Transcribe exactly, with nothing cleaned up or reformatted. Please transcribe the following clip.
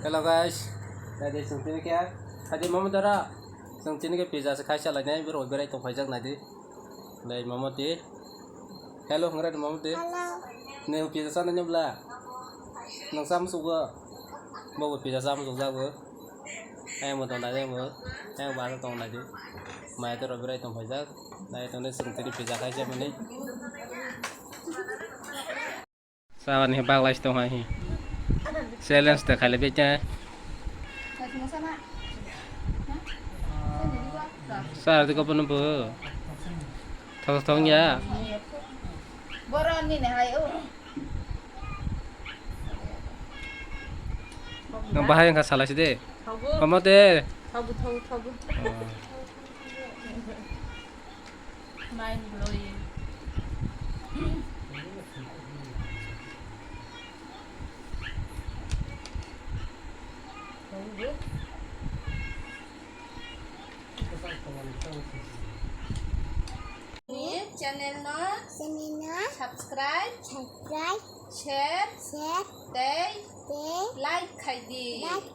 Hello guys, naidi chwng tini khe, naidi mama dara, chwng tini khe pizza se khaisa lainai, borok berai tong phaijak naidi. Lai mama ti. Hello, hwngra di mama ti. Hello. Neng pizza sana nyo bla. Nang sam sugo. Bobo pizza sam suk jago. Ayang mo tong naidi mo. Ayang ba tong naidi. Mai to robirai tong phaijak. Nai tong ne chwng tini pizza khaisa mani. Sawan hi baglai tong hai hi. Challenge ta khaile beta. Sar di kopono bo. Thong thong ya. Borok ni ne hai o. Nang bahai wngkha salai si de. Thogo. Omo de. Thogo, thogo, thogo. Oh. Mind blowing. Ni channel no Channel no subscribe, subscribe, share, share, tei tei like khai di. Like